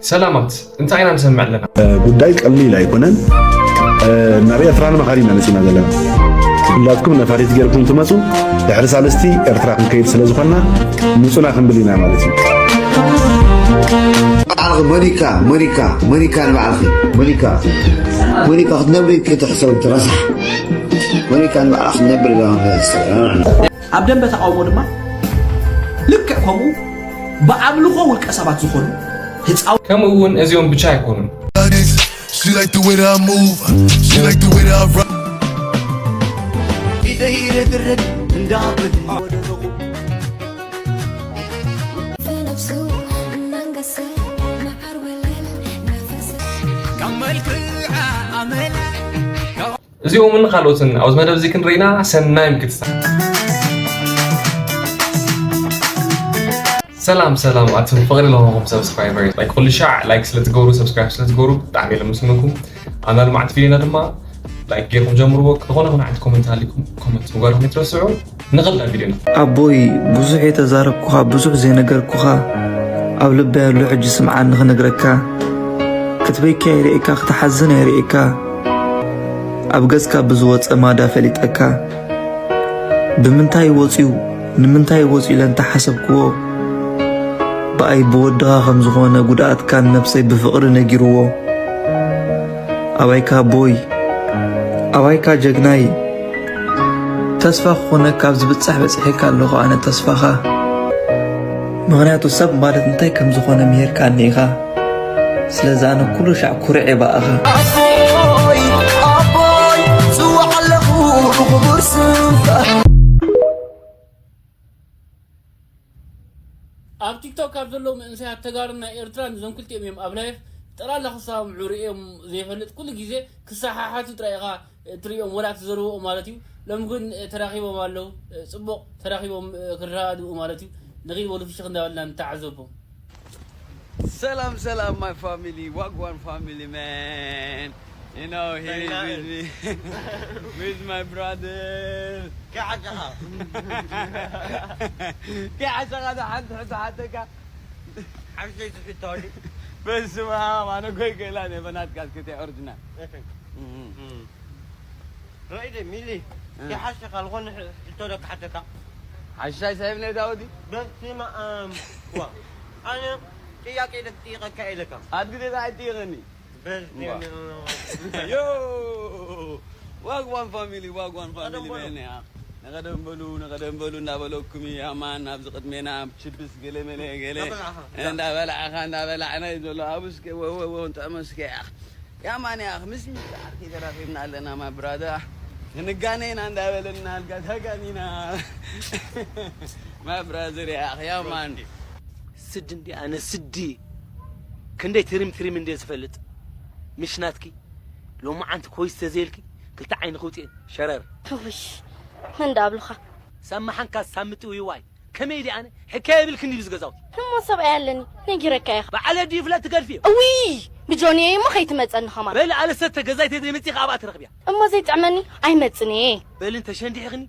ሰላማት፣ እንታይ ኢና ንሰምዕ ኣለና? ጉዳይ ቀሊል ኣይኮነን። ናብ ኤርትራ ንመኻር ኢና መፂና ዘለና። ኩላትኩም ነፋሪት ጌርኩም ትመፁ፣ ድሕሪ ሳልስቲ ኤርትራ ክንከይድ ስለ ዝኾንና ምፁና ክንብል ኢና ማለት እዩ። ባዕልኺ ሞኒካ ሞኒካ ሞኒካ ንባዕልኺ ሞኒካ ሞኒካ ክትነብሪ ክትሕሰብ ትረሳሕ ሞኒካ ንባዕላ ክትነብር ኢላ ክትሕሰብ ኣብ ደንበ ተቓውሞ ድማ ልክዕ ከምኡ ብኣምልኾ ውልቀ ሰባት ዝኾኑ ህፃውንቲ ከምኡ እውን እዚኦም ብቻ ኣይኮኑን። She like the way that I move. She like the way that I rock. ኢደይ ረግረግ እንዳብል في نفسه منقسم مع الوليل نفسه ካብ መልክዓ ኣመላ እዚኦምን ካልኦትን ኣብዚ መደብ እዚ ክንርኢና ሰናይ ምክትታል። ሰላም ሰላም ኣቱም ፍቕሪ ለሆኹም ሰብስክራይበርስ፣ ላይክ ኩሉ ሻዕ ላይክ ስለትገብሩ፣ ሰብስክራይብ ስለትገብሩ ብጣዕሚ እየ ለመስግነኩም። ኣብ ናይ ልምዓት ቪድዮና ድማ ላይክ ጌርኩም ጀምርዎ። ዝኾነ ይኹን ዓይነት ኮመንት ሃሊኩም ኮመንት ምግባርኩም ኣይትረስዑ። ንኸድ ናብ ቪድዮና። ኣቦይ ብዙሕ የተዛረብኩኻ ብዙሕ ዘይነገርኩኻ ኣብ ልበይ ኣሎ ሕጂ ስምዓኒ ክነግረካ ክትበኪ ኣይርእየካ ክትሓዝን ኣይርእየካ ኣብ ገጽካ ብዝወጸ ማዳ ፈሊጠካ ብምንታይ ወጽዩ ንምንታይ ወጽዩ ኢለ እንተሓሰብክዎ ብኣይ ብወድኻ ከም ዝኾነ ጉድኣትካን ነብሰይ ብፍቕሪ ነጊርዎ ኣባይካ ኣቦይ ኣባይካ ጀግናይ ተስፋ ክኾነካ ኣብ ዝብጻሕ በጺሐካ ኣለኹ ኣነ ተስፋኻ ምኽንያቱ ሰብ ማለት እንታይ ከም ዝኾነ ምሂርካኒ ኢኻ ስለዚ ኣነ ኩሉ ሻዕ ኩርዕ እየ ብኣኻ። ኣቦይ ኣቦይ ጽዋዕ ኣለኹ ክቡር ስምካ ኣብ ቲክቶክ ካብ ዘለዉ መንእሰያት ተጋሩን ናይ ኤርትራን እዞም ክልቲኦም እዮም ኣብ ላይፍ ጠቕላላ ክሰማምዑ ርእዮም ዘይፈልጥ ኩሉ ግዜ ክሰሓሓቱ ጥራይ ኢኻ እትርእዮም ወላ ትዘርብኦም ማለት እዩ ሎሚ ግን ተራኺቦም ኣለዉ ጽቡቕ ተራኺቦም ክረዳድኡ ማለት እዩ ንኺድ በሉ ፍሽኽ እንዳበልና ንተዓዘቦም ሰላም ሰላም my family ዋግዋን family man you know here is with me with my brother ከዓሻኻ ከዓሻኻ ዶ ሓንቲ ሕቶ ሓተካ ሓምሸይ ትሕቶ ድዩ በስመ ኣብ ኣነ ጎይ ገላ ነ በናትካ እስከ እንታይ ኦሪጅናል ርእደ ሚሊ ከሓሸኻ ዝኾነ ሕቶ ዶ ክሓተካ ሓሻይ ሳይብ ናይ ዳውዲ በስመ ኣብ ዋ ኣነ ጥያቄ ዶ ክጥይቐካ ኢለካ ኣድግዴታ ኣይጥይቐኒ በስመ ዮ ዋግዋን ፋሚሊ ዋግዋን ፋሚሊ መን እያ ንቐደም በሉ ንቐደም በሉ እንዳበለኩም እዩ ኣማን ኣብዚ ቅድሜና ችብስ ገለ መለ ገለ እንዳበላዕኻ እንዳበላዕና እዩ ዘሎ ኣብስከ ወወወ ንጥዕመ እስከ ያማን ያኽ ምስ ሚጣ ዓርኪ ተራኺብና ኣለና my brother ክንጋነ ኢና እንዳበለና ኣልጋ ተጋኒና my brother ያኽ ያማን ስዲ እንዲ ኣነ ስዲ ክንደይ ትሪም ትሪም እንደ ዝፈልጥ ምሽ ናትኪ ሎማዓንቲ ኮይስ ተዘይልኪ ክልተ ዓይኒ ክውፅኤን ሸረር ውሽ መን ዳብሉኻ ሳማሓንካ ሳምጢ ውይዋይ ከመይ ዲ ኣነ ሕካየ የብልክን ድዩ ዝገዛውቲ እሞ ሰብኣይ ኣለኒ ነጊረካ ኢኻ በዓለ ድዩ ፍለ ትገድፍዮ እውይ ብጆንየ እሞ ከይትመፀኒ ኸማን በል ኣለ ሰተ ገዛይ ተዘይመፂ ከኣ ኣብኣ ትረኽብያ እሞ ዘይጥዕመኒ ኣይመፅን እየ በል እንተ ሸንዲሕኽኒ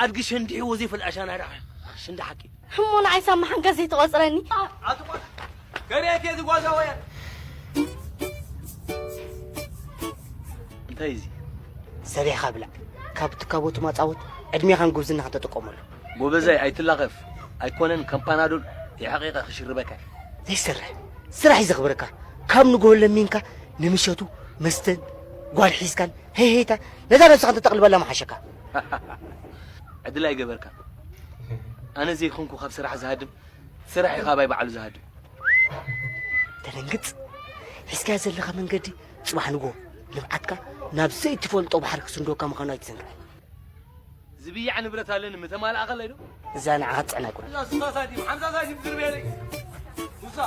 ኣድጊ ሸንዲሕዎ ዘይፈልጥ ኣሻናዳ ሽንዳ ሓቂ እሞ ንዓይ ሳማሓንካ ዘይትቆፅረኒ ገሬት እየ ዝጓዛ ወየ እንታይ እዚ ሰሪሕኻ ብላዕ ካብ ትካቦቱ ማፃወት ዕድሜኻን ጉብዝናኻን ተጠቀመሉ ጎበዛይ ኣይትላኸፍ ኣይኮነን ከም ፓናዶል የሐቂቀ ክሽርበካ ዘይሰርሕ ስራሕ እዩ ዘኽብረካ ካብ ንጎሆ ለሚንካ ንምሸቱ መስተን ጓል ሒዝካን ሄሄታ ነዛ ነብስኻ እንተተቕልበላ መሓሸካ ዕድል ኣይገበርካ ኣነ ዘይኮንኩ ካብ ስራሕ ዝሃድም ስራሕ እዩ ካባይ ባዕሉ ዝሃድም ተደንግፅ ሒዝካያ ዘለኻ መንገዲ ፅባሕ ንጎ ንብዓትካ ናብ ዘይትፈልጦ ባሕሪ ክስንዶካ ምዃኑ ኣይትዘንግዕ ዝብያዕ ንብረት ኣለኒ ምተማልኣ ከለይ ዶ እዛ ንዓኻ ትፅዕና ኣይኮነ እዛ ስሳ ሳንቲም ሓምሳ ሳንቲም ዝርበየለይ ሙሳ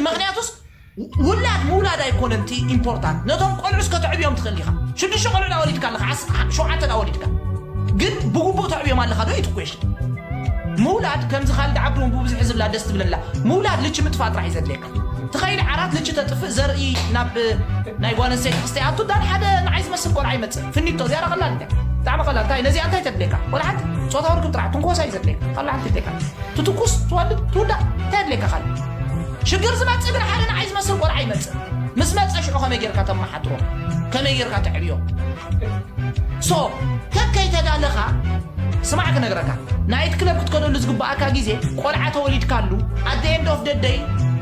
ምክንያቱስ ውላድ ምውላድ ኣይኮነን እቲ ኢምፖርታንት ነቶም ቆልዑስ ከተዕብዮም ትኽእል ኢኻ ሽዱሽተ ቆልዑ ዳ ወሊድካ ኣለኻ ሸውዓተ ዳ ወሊድካ ግን ብግቡእ ተዕብዮም ኣለኻ ዶ ይትኮሽ ምውላድ ከምዚ ካልድ ዓብዲ እውን ብብዝሒ ዝብላ ደስ ትብለላ ምውላድ ልቺ ምጥፋእ ጥራሕ እዩ ዘድልየካ ትኸይድ ዓራት ልቺ ተጥፍእ ዘርኢ ናብ ናይ ጓል ኣንስተይቲ ክስተይ ኣቱ ዳን ሓደ ንዓይ ዝመስል ቆልዓ ይመፅእ ፍኒቶ እዚኣ ዳ ቀላል እንተ ብጣዕሚ ቀላል እንታይ ነዚኣ እንታይ ተድልየካ ወላ ሓንቲ ፆታዊ ርክብ ጥራሕ ትንኮሳ እዩ ዘድልየካ ካላ ሓንቲ የድልየካ ትትኩስ ትወልድ ትውዳእ እንታይ የድልየካ ካልእ ሽግር ዝመጽእ ግን ሓደ ንዓይ ዝመስል ቆልዓ ይመጽእ። ምስ መጸ ሽዑ ከመይ ጌርካ ተመሓድሮ? ከመይ ጌርካ ተዕብዮ? ሶ፣ ከከይ ተዳለኻ፣ ስማዕ ክነግረካ፣ ናይት ክለብ ክትከደሉ ዝግባኣካ ግዜ፣ ቆልዓ ተወሊድካሉ፣ at the end of the day፣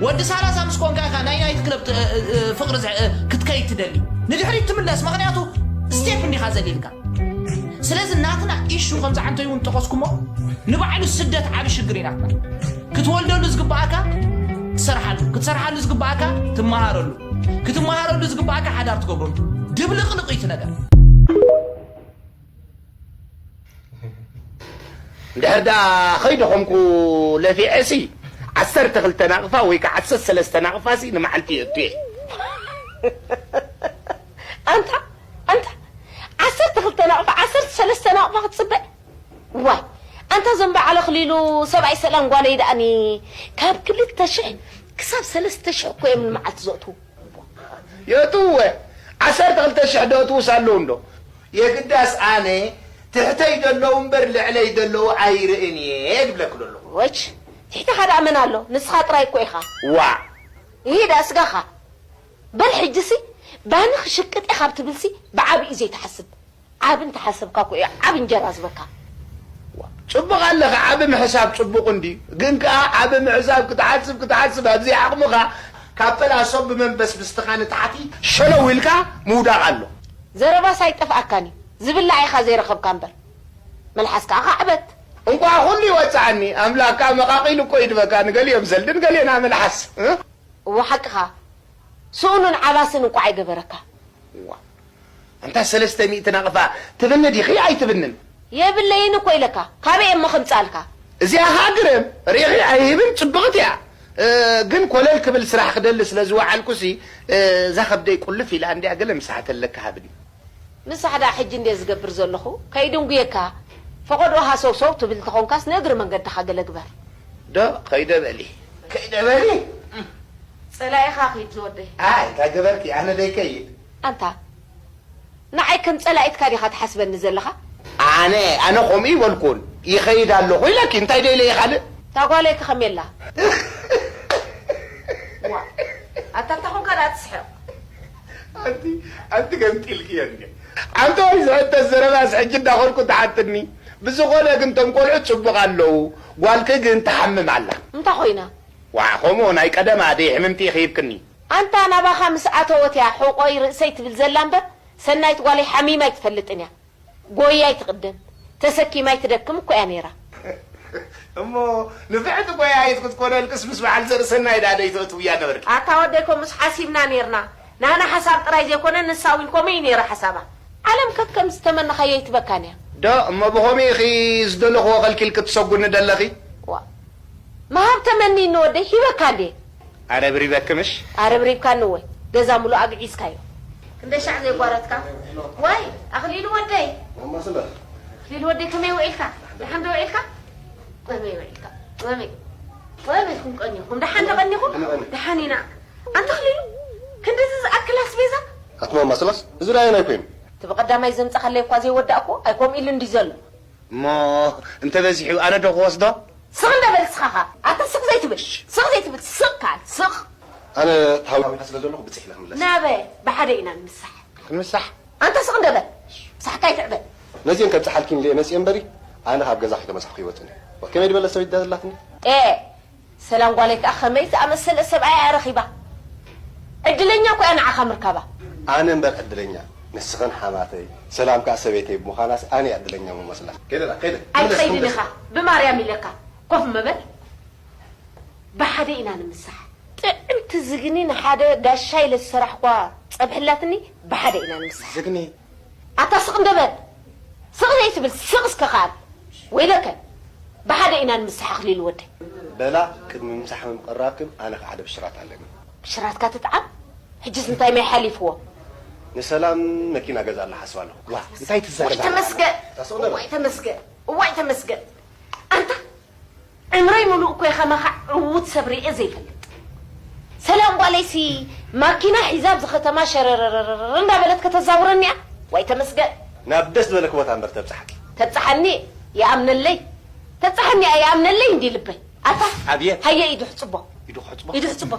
ወዲ ሰላሳ ምስ ኮንካ ኢኻ ናይ ናይት ክለብ ት-፣ እ-፣ እ-፣ ፍቕሪ ዝ-፣ እ-፣ ክትከይድ ትደሊ። ንድሕሪት ትምለስ፣ ምኽንያቱ ስቴፕ እንዲኻ ዘሊልካ። ስለዚ ናትና ኢሹ ከምዚ ዓንተይ እውን ጠቐስኩሞ፣ ንባዕሉ ስደት ዓቢ ሽግር እዩ ናትና። ክትወልደሉ ዝግባኣካ ትሰርሓሉ፣ ክትሰርሓሉ ዝግባኣካ ትመሃረሉ፣ ክትመሃረሉ ዝግባኣካ ሓዳር ትገብረሉ። ድብልቕልቕ እዩ እቲ ነገር። እንድሕር ደኣ ኸይደ ኾንኩ ለፊዐሲ፣ ዓሰርተ ክልተ ናቕፋ ወይ ከዓ ዓሰርተ ሰለስተ ናቕፋሲ ንመዓልቲ የእቱ እየ። ኣንታ፣ ኣንታ፣ ዓሰርተ ክልተ ናቕፋ፣ ዓሰርተ ሰለስተ ናቕፋ ክትጽበ? ዋይ፣ ኣንታ ዘም በዓል ኣኽሊሉ ሰብኣይ ሰላም ጓለይ ደኣኒ ካብ ክልተ ሽሕ ክሳብ ሰለስተ ሽሕ እኮ እዮም ንመዓልቲ ዘእትዉ። የእትውወ፣ ዓሰርተ ክልተ ሽሕ ዶ እትውስ ኣለዉ እንዶ? የግዳስ ኣነ ትሕተይ ዘለዉ እምበር ልዕለይ ዘለዉ ኣይርእን እየ ክብለኪ ዘለኹ። ወች፣ ትሕተኻ ደኣ መን ኣሎ? ንስኻ ጥራይ እኮ ኢኻ። ዋእ! ይሂዳ ስጋኻ። በል ሕጅሲ ባኒ ክሽቅጥ እየ ካብ ትብልሲ ብዓብኡ ዘይትሓስብ። ዓቢ እንተሓሰብካ እኮ እዩ ዓቢ እንጀራ ዝበካ። ጽቡቕ ኣለኻ፣ ዓቢ ምሕሳብ ጽቡቕ እንድዩ። ግን ከኣ ዓቢ ምሕሳብ ክትሓስብ፣ ክትሓስብ ኣብዚ ዓቕምኻ ካብ ፈላሶም ብመንበስብስትኻ ንታሕቲ ሸለው ኢልካ ምውዳቕ ኣሎ። ዘረባስ ኣይጠፍኣካን እዩ። ዝብላዕ ኢኻ ዘይረኸብካ እምበር። መልሓስካ ኣኻዕበት። እንቋዕ ኩሉ ይወጽኣኒ። ኣምላኽካ መቓቒሉ እኮ ይድበካ። ንገሊኦም ዘልድን ገሊኦና መልሓስ። እ? እወ ሓቅኻ። ስኡንን ዓባስን እንቋዕ ኣይገበረካ። እዋ። ኣንታ ሰለስተ ሚእቲ ናቕፋ ትብኒ ዲኺ ኣይትብንን? የብለይን እኮ ኢለካ። ካበይ እሞ ከምጻልካ? እዚኣ ኸኣ ግርም። ርኢኺ ኣይህብን ጽብቕቲ እያ። እ፣ ግን ኮለል ክብል ስራሕ ክደሊ ስለ ዝወዓልኩሲ፣ እ፣ እዛ ከብደይ ቁልፍ ኢላ እንድያ ገለ ምሳሕ ተለካ ሃብኒ። ምሳሕ ደኣ ሕጂ እንድየ ዝገብር ዘለኹ። ከይድንጉየካ። ፈቐዶ ሃሰው ሰው ትብል ተኾንካስ ንእግሪ መንገድኻ ገለ ግበር። ዶ ከይደ በሊ። ከይደ በሊ። ጸላኢኻ ኺድ ዝወደይ። ኣይ፣ እንታይ ገበርኪ? ኣነ ደይከይድ። ኣንታ፣ ንዓይ ከም ጸላኢትካ ዲኻ ትሓስበኒ ዘለኻ? ኣነ፣ ኣነ ከምኡ ይበልኩን። ይኸይድ ኣለኹ ኢለኪ፣ እንታይ ደይለ ይኻልእ? እታ ጓለይ ከ ከመይ ኣላ? ዋ፣ ኣታ እንታይ ኾንካ ደኣ ትስሕቕ? ኣንቲ፣ ኣንቲ ገምጢልክዮ እንዴ? ኣንተ ወይ ዝሕተት ዘረባስ ሕጂ እንዳኾንኩ ትሓትኒ። ብዝኾነ ግን ቶም ቆልዑ ጽቡቕ ኣለዉ። ጓልኪ ግን ትሓምም ኣላ። እንታይ ኾይና? ዋዕ፣ ከምኡ ናይ ቀደም ኣደይ ሕምምቲ ኢኺ ሂብክኒ። ኣንታ ናባኻ ምስ ኣተወት እያ ሕቆይ ርእሰይ ትብል ዘላ እምበር፣ ሰናይት ጓለይ ሓሚማ ኣይትፈልጥን እያ። ጎያይ ትቕደም፣ ተሰኪማ ኣይትደክም እኮ እያ ነይራ። እሞ ንፍዕቲ ጎያይት ክትኮነልክስ ምስ በዓል ዘርእሰናይ ደኣ ደይተእትውያ ነበርኪ። ኣታ ወደይ፣ ከምኡስ ሓሲብና ነይርና። ናህና ሓሳብ ጥራይ ዘይኮነ፣ ንሳ እውን ከምኡ እዩ ነይሩ ሓሳባ። ዓለም ከከም ዝተመነኻዮ ኣይትበካን እያ። ዶ እሞ ብኸምኡ ኢኺ ዝደለኽዎ ከልኪልኪ ትሰጉኒ ደለኺ? ዋ፣ ምሃብ ተመኒኒ ወደይ፣ ሂበካ እንዴ? ኣረብሪበኪ ምሽ? ኣረብሪብካኒ ወይ? ገዛ ሙሉእ ኣግዒዝካዮ። ክንደይ ሻዕ ዘይጓረትካ? ዋይ፣ ኣኽሊሉ ወደይ። ማማ ስለ ኣኽሊሉ ወደይ፣ ከመይ ውዒልካ? ደሓን ዶ ውዒልካ? ከመይ ውዒልካ? ከመይ? ከመይ ኢልኩም ቀኒኹም? ደሓን ዶ ቀኒኹም? ደሓን ኢና። ኣንታ ኣኽሊሉ፣ ክንድዚ ዝኣክል ኣስቤዛ? ኣቲ ማማ ስላስ፣ እዚ ራእይና ኣይኮይኑ። እቲ ብቐዳማይ ዘምጻኻለይ እኳ ዘይወዳእኩ፣ ኣይኮም ኢሉ እንዲ ዘሎ። እሞ እንተ በዚሑ ኣነ ዶ ክወስዶ? ስቕ እንደ በል ስኻኻ። ኣታ ስቕ ዘይትብል፣ ስቕ ዘይትብል፣ ስቕ ካል፣ ስቕ። ኣነ ታዊና ስለ ዘለኹ ብጽሕ ኢለ ክምለስ። ናበ ብሓደ ኢና ንምሳሕ። ክንምሳሕ? ኣንታ ስቕ እንደ በል። ምሳሕካ ኣይትዕበል። ነዚአን ከብጽሓልኪ ኢለ መጽየ እምበሪ፣ ኣነ ካብ ገዛ ከይተመሳሕኩ ይወጽእ። ከመይ ድበለ ሰብ ይዳዘላትኒ? ጤ፣ ሰላም ጓለይ ከኣ ከመይ ዝኣመሰለ ሰብኣይ እያ ረኺባ። ዕድለኛ እኮ እያ ንዓኻ ምርካባ። ኣነ እምበር ዕድለኛ፣ ንስኽን ሓማተይ፣ ሰላም ከኣ ሰበይተይ ብምዃናስ ኣነ እየ ዕድለኛ ምመስላ። ከይደ፣ ከይደ። ኣይትኸይድን ኢኻ፣ ብማርያም ኢለካ። ኮፍ ምበል። ብሓደ ኢና ንምሳሕ። ጥዕምቲ ዝግኒ ንሓደ ጋሻ ኢለ ዝሰራሕኳ ጸብሒ ኣላትኒ፣ ብሓደ ኢና ንምሳሕ። ዝግኒ ኣታ ስቕ እንደ በል። ስቕ ዘይትብል ስቕ እስከ ከኣል። ወይለከ። ብሓደ ኢና ንምሳሕ ኣኽሊሉ ወደይ። በላ፣ ቅድሚ ምሳሕ ምምቕራብክን ኣነ ከዓ ሓደ ብሽራት ኣለኒ። ብሽራትካ ትጥዓም? ሕጅስ እንታይ ማይ ሓሊፍዎ? ንሰላም መኪና ገዛላ ሓስባ ኣለኹ። ዋ፣ እንታይ ትዛረብ? ወይ ተመስገን። እታ ስቕ እንደ በል። እዋይ ተመስገን። እዋይ ተመስገን። ኣንታ ዕምረይ ምሉእ እኮ ከማኻ ዕዉት ሰብ ሪኤ ዘይፈልጥ። ሰላም ጓለይሲ ማኪና ሒዛ ኣብዚ ከተማ ሸረረረረረ እንዳበለት ከተዛውረኒ እያ። ዋይ ተመስገን። ናብ ደስ ዝበለኪ ቦታ እምበር ተብጽሓኪ። ተብጽሓኒ ይኣምነለይ። ተብጽሓኒ እያ ይኣምነለይ እንዲ ልበይ። ኣታ ኣብየት። ሃየ ኢዱ ሕጽቦ። ኢዱ ክሕጽቦ ኢዱ ሕጽቦ።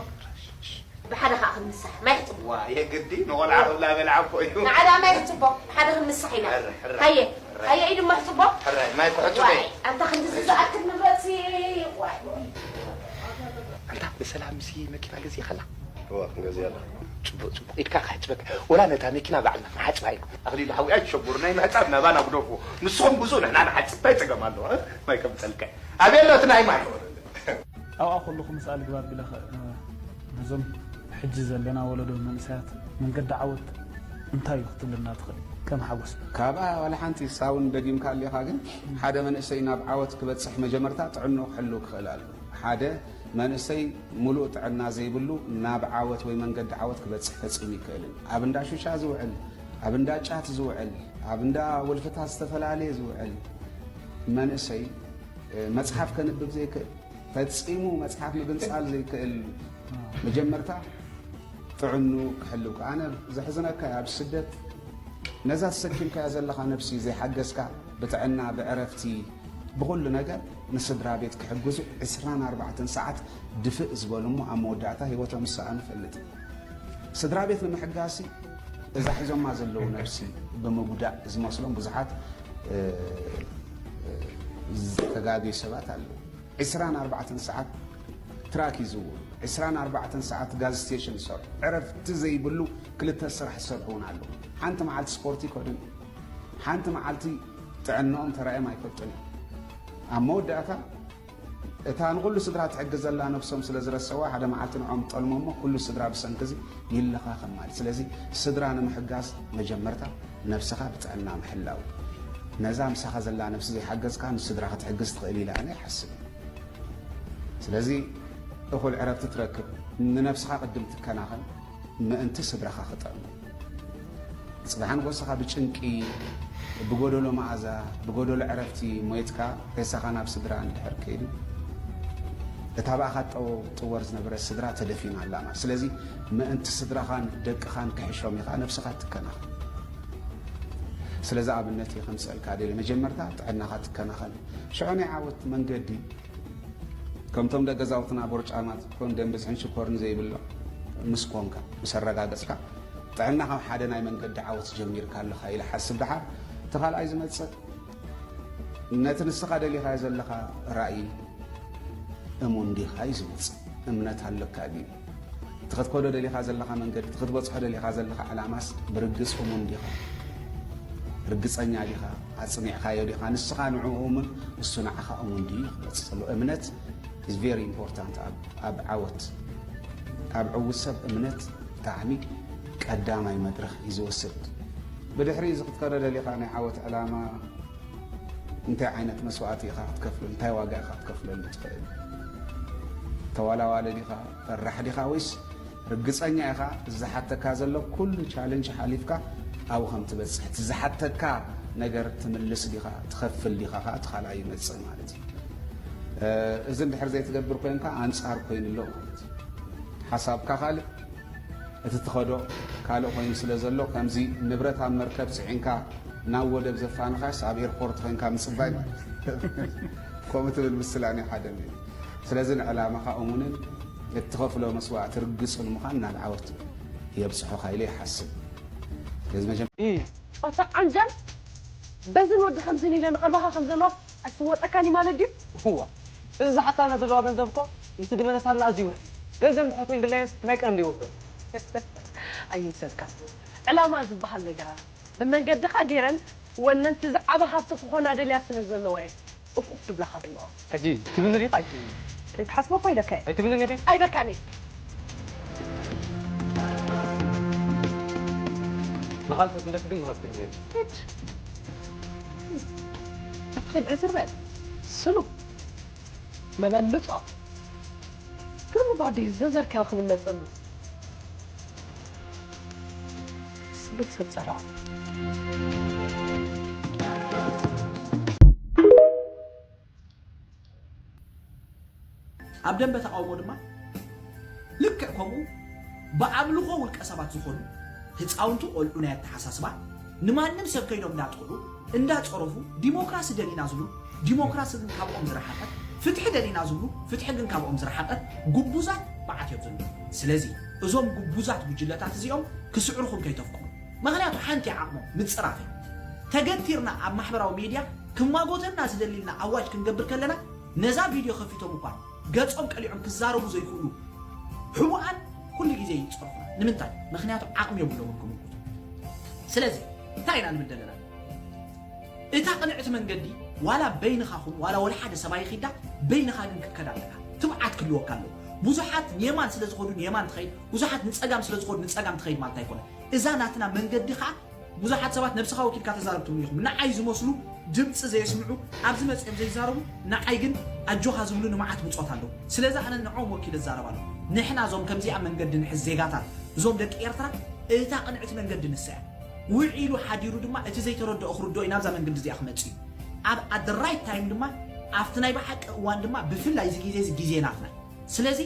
ብሓደ ከዓ ክንምሳሕ ማይ ሕጽቦ። ዋ የግዲ ንቆልዓ ክብላ በልዓ እኮ እዩ። ንዓዳ ማይ ሕጽቦ። ብሓደ ክንምሳሕ ኢና። ሕረ፣ ሕረ፣ ሃየ ሕረ። ሃየ ኢዱ ማይ ሕጽቦ። ሕረ ማይ ክሕጽቦ ዋይ ኣንታ ክንድዚ ዝኣክል ንብረት ሲ ዋይ ኣንታ ብሰላም ሲ መኪና ገዚእካላ እዋ ክንገዚኣ ኣለና። ጽቡቅ ጽቡቅ ኢድካ ክሕጽበካ ወላ ነታ መኪና ባዕልና ንሓጽባ ኢና። ኣኽሊሉ ሓዊ ኣይትሸጉር ናይ ምሕጻብ ናባና ግደፉ። ንስኹም ግዙ ንሕና ንሓጽብ እንታይ ጸገም ኣለዎ? እ? ማይ ከምጸልካ ኣበሎ እቲ ናይ ማይ ኣብኣ ከለኹ ምስኣ ልግባብ ኢለ ኸ ነዞም ሕጂ ዘለና ወለዶ መንእሰያት መንገዲ ዓወት እንታይ እዩ ክትብለና ትኽእል ከም ሓጎስ? ካብኣ ዋላ ሓንቲ ሳውን ደጊምካ ኣሊኻ ግን ሓደ መንእሰይ ናብ ዓወት ክበፅሕ መጀመርታ ጥዕኖ ክሕሉ ክኽእል ኣሎ። ሓደ መንእሰይ ሙሉእ ጥዕና ዘይብሉ ናብ ዓወት ወይ መንገዲ ዓወት ክበፅሕ ፈፂሙ ይክእልን። ኣብ እንዳ ሹሻ ዝውዕል፣ ኣብ እንዳ ጫት ዝውዕል፣ ኣብ እንዳ ውልፍታት ዝተፈላለየ ዝውዕል መንእሰይ መፅሓፍ ከንብብ ዘይክእል ፈፂሙ መፅሓፍ ምግንፃል ዘይክእል መጀመርታ ጥዕኑ ክሕልው ኣነ ዘሕዝነካ ኣብ ስደት ነዛ ተሰኪምካያ ዘለኻ ነብሲ ዘይሓገዝካ ብጥዕና ብዕረፍቲ ብኩሉ ነገር ንስድራ ቤት ክሕግዙ ዕስራን ኣርባዕተን ሰዓት ድፍእ ዝበሉ እሞ ኣብ መወዳእታ ህይወቶም ዝሰኣኑ ፈልጥ ስድራ ቤት ንምሕጋሲ እዛ ሒዞማ ዘለዉ ነብሲ ብምጉዳእ ዝመስሎም ብዙሓት ተጋግዩ ሰባት ኣለዉ ዕስራን ኣርባዕተን ሰዓት ትራክ ይዝውሩ ዕስራን ኣርባዕተን ሰዓት ጋዝ ስቴሽን ይሰርሑ ዕረፍቲ ዘይብሉ ክልተ ስራሕ ዝሰርሑ እውን ኣለዉ ሓንቲ መዓልቲ ስፖርት ይከዱን ሓንቲ መዓልቲ ጥዕንኦም ተራእዮም ኣይፈልጡን እዮም ኣብ መወዳእታ እታ ንኩሉ ስድራ ትሕግዝ ዘላ ነብሶም ስለ ዝረሰዋ ሓደ መዓልቲ ንዖም ጠልሞ እሞ ኩሉ ስድራ ብሰንክዚ ይለኻኸም ማለት ስለዚ ስድራ ንምሕጋዝ መጀመርታ ነብስኻ ብጥዕና ምሕላው ነዛ ምሳኻ ዘላ ነብሲ ዘይሓገዝካ ንስድራ ክትሕግዝ ትኽእል ኢለ ኣነ ይሓስብ ስለዚ እኹል ዕረፍቲ ትረክብ ንነብስኻ ቅድም ትከናኸን ምእንቲ ስድራኻ ክጠቕሙ። ጽባሕ ንጎስኻ ብጭንቂ፣ ብጎደሎ መኣዛ፣ ብጎደሎ ዕረፍቲ ሞይትካ ሬሳኻ ናብ ስድራ እንድሕር ከይዱ እታ ብኣኻ ጠወው ጥወር ዝነበረት ስድራ ተደፊና ኣላ ማለት። ስለዚ ምእንቲ ስድራኻን ደቅኻን ክሕሾም ኢኻ ነብስኻ ትከናኸን። ስለዚ ኣብነት እየ ከምጽኣልካ ደልየ። መጀመርታ ጥዕናኻ ትከናኸን። ሽዑ ናይ ዓወት መንገዲ ከምቶም ደገዛውትና ቦርጫማት ኮንደም ብዝሕን ሽኮርን ዘይብሎ ምስ ኮንካ ምስ ኣረጋገጽካ ጥዕና ካብ ሓደ ናይ መንገዲ ዓወት ጀሚርካ ኣለኻ ኢለ ሓስብ ደሓር እቲ ካልኣይ ዝመጽእ ነቲ ንስኻ ደሊኻዮ ዘለኻ ራእይ እሙን ዲኻ እዩ ዝመጽእ እምነት ኣለካ ድዩ እቲ ክትከዶ ደሊኻ ዘለኻ መንገዲ እቲ ክትበጽሖ ደሊኻ ዘለኻ ዕላማስ ብርግጽ እሙን ዲኻ ርግጸኛ ዲኻ ኣጽኒዕካዮ ዲኻ ንስኻ ንዕኡ እሙን እሱ ንዓኻ እሙን ድዩ ክመጽእ ዘሎ እምነት is very important ኣብ ዓወት ኣብ ዕዉት ሰብ እምነት ብጣዕሚ ቀዳማይ መድረኽ እዩ ዝወስድ ብድሕሪ እዚ ክትከዶ ደሊኻ ናይ ዓወት ዕላማ እንታይ ዓይነት መስዋእቲ ኢኻ ክትከፍለሉ እንታይ ዋጋ ኢኻ ክትከፍለሉ ትኽእል ተዋላዋሊ ዲኻ ፈራሕ ዲኻ ወይስ ርግጸኛ ኢኻ ዝሓተካ ዘሎ ኩሉ ቻለንጅ ሓሊፍካ ኣብኡ ከም ትበጽሕ እቲ ዝሓተካ ነገር ትምልስ ዲኻ ትኸፍል ዲኻ ከዓ እቲ ካልኣይ ይመጽእ ማለት እዩ እዚ እንድሕር ዘይትገብር ኮይንካ ኣንጻር ኮይኑ ኣሎ ማለት እዩ ሓሳብካ ካልእ እቲ ትኸዶ ካልእ ኮይኑ ስለ ዘሎ ከምዚ ንብረት ኣብ መርከብ ፅዒንካ ናብ ወደብ ዘፋንኻስ ኣብ ኤርፖርት ኮይንካ ምፅባይ ማለት ከምኡ ትብል ምስላኒ ሓደ ነይሩ ስለዚ ንዕላማኻ እሙንን እትኸፍሎ መስዋእቲ ርግፅን ምዃን ናብ ዓወት የብፅሖኻ ኢለ ይሓስብ ስለዚ መጀመ ኣታ ዓንጃል በዝን ወዲ ከምዝን ኢለ ንቐልባኻ ከም ዘለዋ ኣይስወጠካን እዩ ማለት ድዩ? እዋ እዚ ዝሓታና ዘለዋ ገንዘብ እኮ ምስ ድመለሳልና ኣዝዩ ውሕድ ገንዘብ ንድሕር ኮይን ድላየስ ናይ ቀንዲ ይውሕድ ኣይምሰልካ ዕላማ ዝበሃል ነገር ብመንገድኻ ገይረን ወነንቲ ዝዓበ ሃብቲ ክኾና ደልያ ስለ ዘለዋ እየ እፍ እፍ ዝብላኻ ዘለዋ ሕጂ ትብልኒ ዲኻ ኣይትብልኒ ከይትሓስቦ እኮ ኢለካ እየ ኣይትብልኒ ዲኻ ኣይበልካን እየ ንኻልእ ሰብነት ግን ንኸፍት ግዜ ሂድ ሂድ ዕዝር በል ስሉ መበልጾ ግርም ባዲ ዘዘርካ ክምለጸሉ ስብል ሰብ ጸላው ኣብ ደንበ ተቓውሞ ድማ ልክዕ ከምኡ ብኣምልኾ ውልቀ ሰባት ዝኾኑ ህፃውንቲ ቆልዑ ናይ ኣተሓሳስባ ንማንም ሰብ ከይዶም እንዳጥቕዑ እንዳፀረፉ ዲሞክራሲ ደሊና ዝብሉ ዲሞክራሲ ግን ካብኦም ዝረሓቐት ፍትሒ ደሊና ዝብሉ፣ ፍትሒ ግን ካብኦም ዝረሓቐት ግቡዛት በዓት እዮም ዘለዉ። ስለዚ እዞም ግቡዛት ጉጅለታት እዚኦም ክስዕሩኹም ከይተፍቅዱ። ምኽንያቱ ሓንቲ ዓቕሞም ምጽራፍ እዩ። ተገቲርና ኣብ ማሕበራዊ ሚድያ ክማጎተና ዝደሊልና ኣዋጅ ክንገብር ከለና ነዛ ቪድዮ ከፊቶም እኳ ገጾም ቀሊዖም ክዛረቡ ዘይክእሉ ሕቡኣን ኩሉ ግዜ ይጸርፉና። ንምንታይ? ምኽንያቱ ዓቕሚ የብሎምን ክምጉቱ። ስለዚ እንታይ ኢና ንብል ዘለና? እታ ቅንዕቲ መንገዲ ዋላ በይንኻ ኹን ዋላ ወላ ሓደ ሰብኣይ ኺዳ በይንኻ ግን ክትከድ ኣለካ። ትብዓት ክህልወካ ኣለዎ። ብዙሓት ንየማን ስለ ዝኸዱ ንየማን ትኸይድ፣ ብዙሓት ንጸጋም ስለ ዝኸዱ ንጸጋም ትኸይድ ማለት ኣይኮነን። እዛ ናትና መንገዲ ኸኣ ብዙሓት ሰባት ነብስኻ ወኪልካ ተዛረብ ትብሉ ኢኹም። ንዓይ ዝመስሉ ድምፂ ዘየስምዑ ኣብዚ መፅኦም ዘይዛረቡ ንዓይ ግን ኣጆኻ ዝብሉ ንመዓት ብፆት ኣለዉ። ስለዚ ኣነ ንዕኦም ወኪለ እዛረብ ኣለኹ። ንሕና እዞም ከምዚኣ መንገዲ ንሕዝ ዜጋታት እዞም ደቂ ኤርትራ እታ ቅንዕቲ መንገዲ ንሳ እያ። ውዒሉ ሓዲሩ ድማ እቲ ዘይተረድኦ ክርድኦ እዩ ናብዛ መንገዲ እዚኣ ክመፅእ እዩ። ኣብ at the right time ድማ ኣብቲ ናይ ብሓቂ እዋን ድማ ብፍላይ እዚ ግዜ እዚ ግዜ ናትና እዩ። ስለዚ